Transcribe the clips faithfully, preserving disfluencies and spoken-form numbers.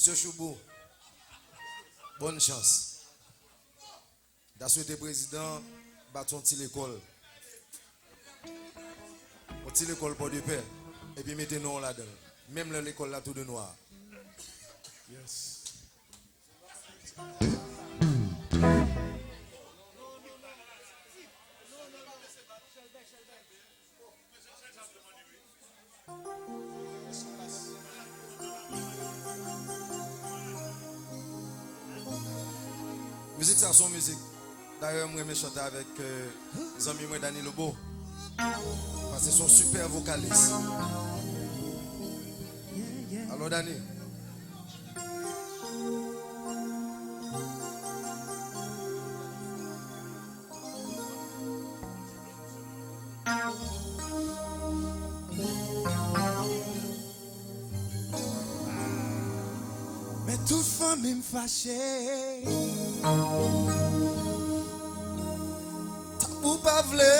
Mesye Choubou, bòn chans. M ta swete prezidan bat yon ti lekòl. Yon ti lekòl Pòdepè, epi mete non w ladan l. Menm lè lekòl la tou de nwa. Yes. Mizik sa se yon mizik. Dayè, m renmen chante avèk, euh, zanmi mwen Dany Lobo. Paske se yon sipè vokalis. Alò, Dany. Men tout fanmi m fache. Tanpri w pa vle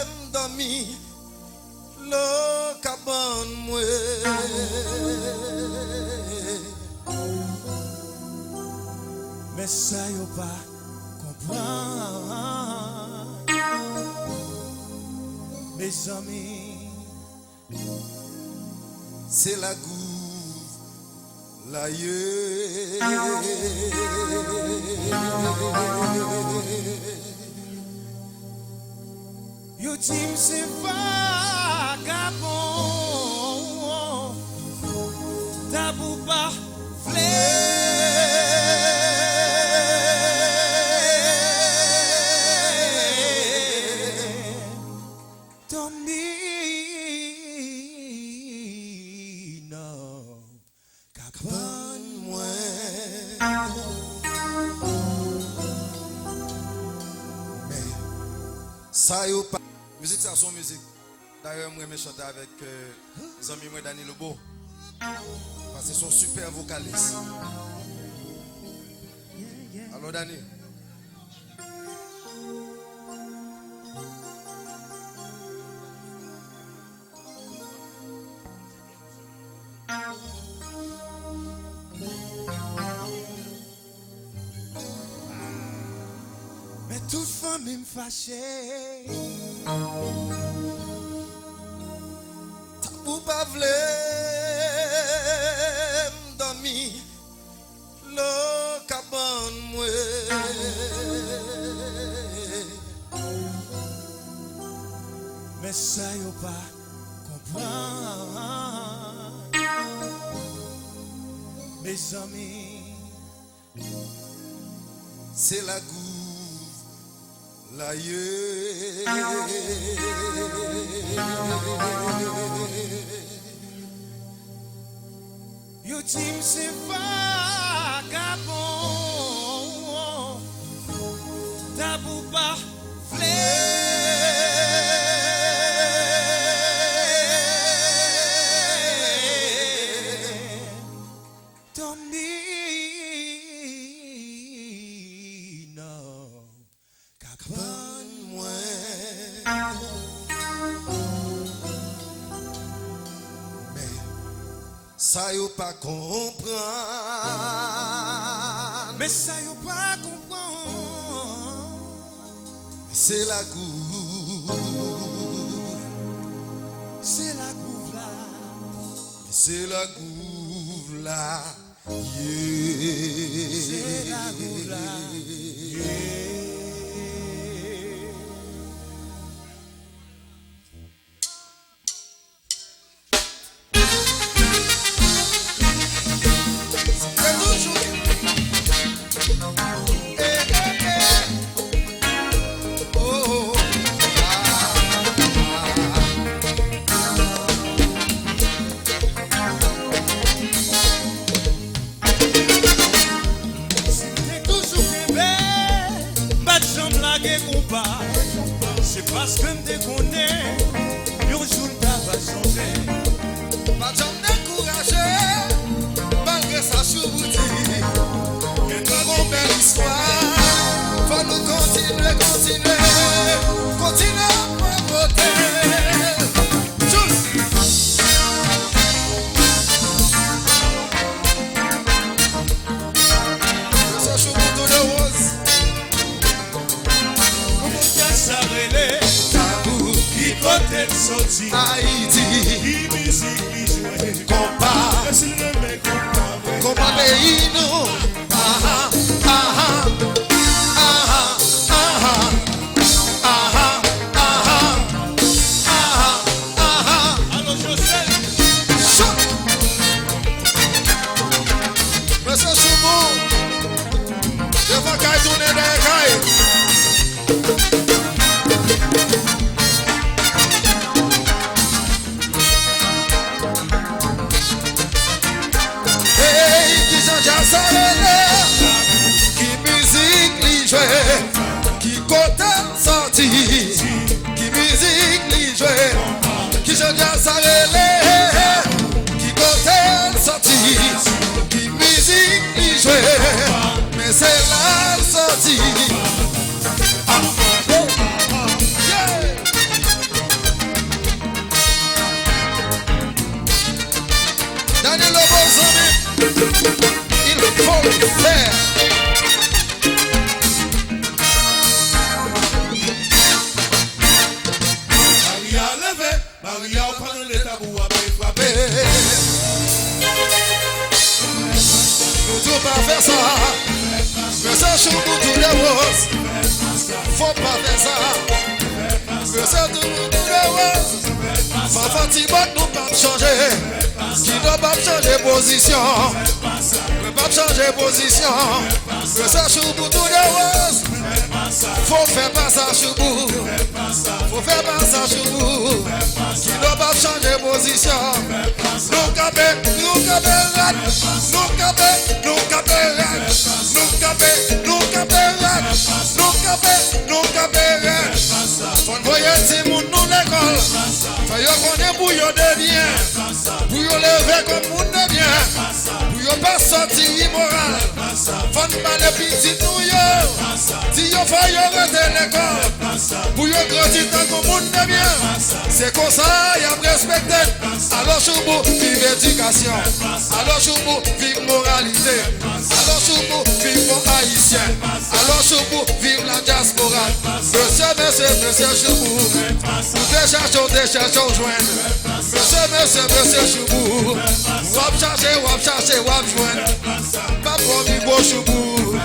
m dòmi nan kabann mwen. Men sa yo pa konprann, mezanmi, se lagouv la ye. Yo di m se vagabon, tanpri w pa vle dòmi nan kabann mwen. Men sa yo pa. Mizik sa se yon mizik. Dayè, m renmen chante avèk, euh, zanmi mwen Dany Lobo. Paske se yon sipè vokalis. Alò, Dany. Men tout fanmi m fache. Tanpri w pa vle m dòmi nan kabann mwen. Men sa yo pa konprann, mezanmi, se lagouv la ye. Yo di m se vagabon, tanpri w pa vle dòmi nan kabann mwen. Men sa yo pa konprann. Men sa yo pa konprann. Se lagouv. Se lagouv la. Se lagouv la. Yeah. Se lagouv la. Yeah. Si m te toujou kenbe, m pa t janm lage konpa. Se paske m te konnen yon jou m ta va chanje. Pa t janm dekouraje, malgre sa Choubou di. Gen twò gon bèl istwa, fò nou kontinye, kontinye, kontinye pwomote. Jous. Ayiti. Ki mizik li jwe? Konpa. Èske l renmen konpa vre? Konpa peyi nou. Aha, aha, aha, aha. Aha, aha, aha, aha. Alo, José. Chak mesye Choubou, devan kay tounen dèyè kay. Hey, kijan djaz sa rele? Ki mizik li jwe? Ki kote l soti? Ki mizik li jwe? Kijan djaz sa rele? Ki kote l soti? Ki mizik li jwe? Men se la l soti. Ah, oh, yeah. Danilo, bon zanmi, il faut le faire. Maria leve, Maria w pa nan leta pou w ap frape. Nou di w pa fè sa. Mesye Choubou tou de woz. Fò pa fè sa. Mesye Choubou tou de woz. Fanfan ti bòt nou p ap chanje. Kido p ap chanje pozisyon. Mwen p ap chanje pozisyon. Mesye Choubou tou de woz. Fò fè pa sa Choubou. Fò fè pa sa Choubou. Kido p ap chanje pozisyon. Nou kanpe, nou kanpe rèd. Nou kanpe, nou kanpe rèd. Nou kanpe, nou kanpe rèd. Nou kanpe, nou kanpe rèd. Fò n voye timoun nou lekòl. Fè yo konnen pou yo de byen. Pou yo leve kòm moun de byen. Pou yo pa sòti imoral. Fò n pale pitit nou yo. Di yo fò yo rete lekòl. Pou yo grandi tankou moun de byen. Se konsa y ap respekte n. Alo Choubou, viv edikasyon. Alo Choubou, viv moralite. Alo Choubou, viv bon ayisyen. Alo Choubou, viv la dyaspora. Mesye, mesye, mesye Choubou. Ou te chache, ou te chache, ou jwenn. Mesye, mesye, mesye Choubou. W ap chache, w ap chache, w ap jwenn. Pa pran mikwo Choubou.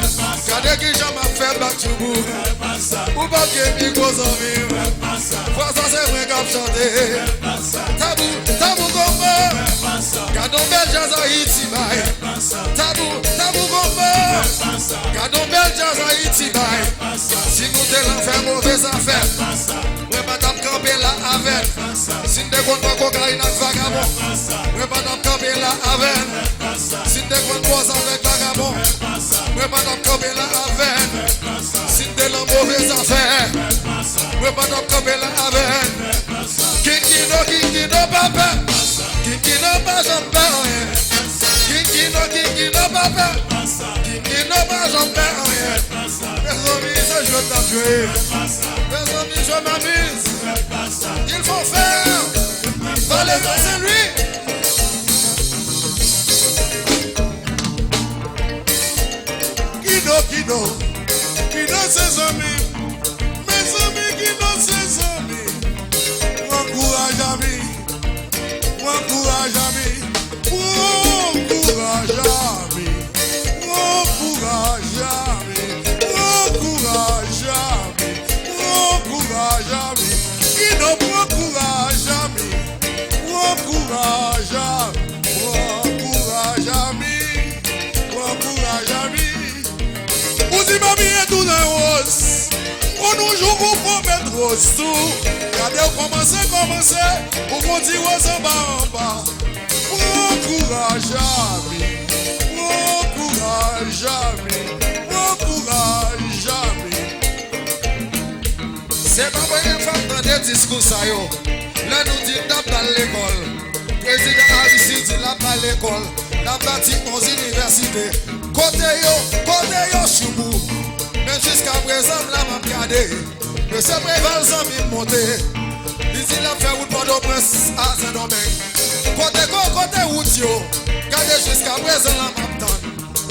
Gade kijan m ap fè bak Choubou. Ou p ap gen mikwo zanmi m. Fwa sa se mwen k ap chante. Tabou, tabou konpa. Gade yon bèl djaz Ayiti bay. Tabou, tabou konpa. Gade yon bèl djaz Ayiti bay. Si nou te lan fè move zafè. Mwen pa t ap kanpe la avè n. Si n te konn pran kokayin ak vagabon, mwen pa t ap kanpe la avè n. Si n te konn pòz avèk vagabon, mwen pa t ap kanpe la avè n. Si n te lan move zafè, mwen pa t ap kanpe la avè n. Kinkino, kinkino pa pè. Kinkino pa janm pè anyen. Kinkino, kinkino pa pè. Kinkino pa janm pè anyen. Mezanmi, se jwe n ap jwe. Mezanmi, je m'amuse. Il faut faire. Valérie, c'est lui. Kido, kido. Kido se zanmi. Mezanmi, kido se zanmi. Pran kouraj, ami. Pran kouraj, ami. Pran kouraj, ami. Pran kouraj, ami. Pran kouraj, ami. Pran kouraj, ami. Kido, pran kouraj, ami. Pran kouraj, ami. Pran kouraj, ami. Pran kouraj, ami. Ou di manmi e tounen woz. Konn yon jou pou pwomèt woz tou. Gade w kòmanse, kòmanse, ou konn di woz anba, anba. Pran kouraj, ami. Pran kouraj, ami. Pran kouraj, ami. Se pa premye fwa m tande diskou sa yo. Lè nou di n t ap al lekòl, prezidan Aristide di l ap bay lekòl, l ap bati onz inivèsite. Kote yo? Kote yo, Choubou? Men jiskaprezan, m la m ap gade. Mesye Preval, zanmi m, monte. Li di l ap fè wout Pòtoprens a Sendomeng. Kote ko, kote wout yo? Gade, jiskaprezan, la m ap tann.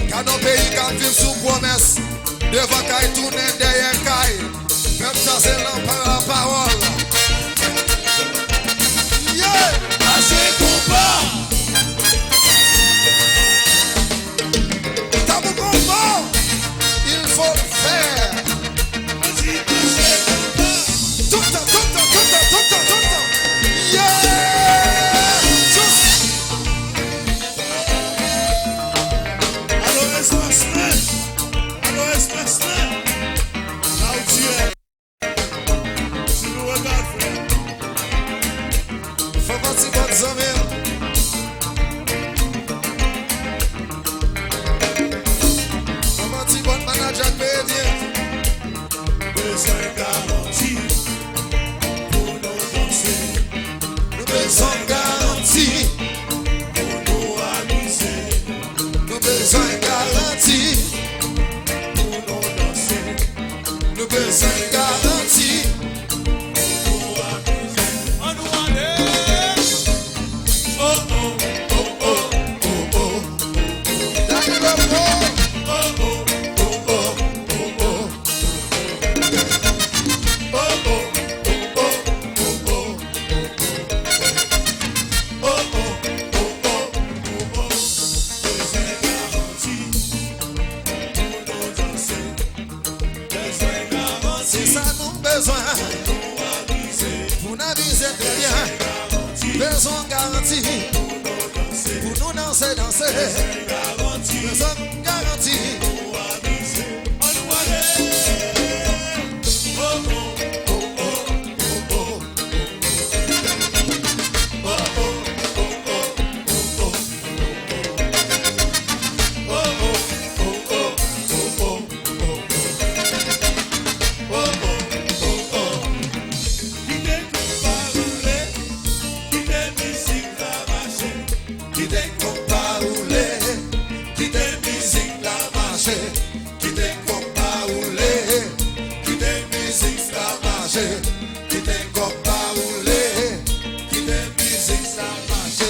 Gade yon peyi k ap viv sou pwomès. Devan kay tounen dèyè kay. Pèp sa se lan pa lapawòl. Fè. Tout tan, tout tan, tout tan, tout tan, tout tan. Yeah! Just. Alo, espas mwen. Alo, espas mwen. La w di. Si nou regarde, frè. Fè pati bòt zanmi an. Fè pati bòt manadjè k peye byen. Bezwen garanti pou nou danse. Nou bezwen garanti pou nou amize. Nou bezwen garanti pou nou danse. Nou bezwen garanti. Ann nou ale. Oh, oh, oh, oh, oh, oh. Dale, loco. Oh, oh, oh, oh, oh, oh. Oh, oh, oh, oh, oh, oh. Oh, oh, oh, oh, oh, oh. Bezwen garanti pou nou danse. Se sa nou bezwen pou n amize nou byen. Bezwen garanti pou nou danse, danse. Bezwen garanti. Ann nou ale. Oh, oh, oh, oh, oh, oh. Kite konpa woule, kite mizik la mache. Kite konpa woule, kite mizik la mache. Kite konpa woule, kite mizik la mache.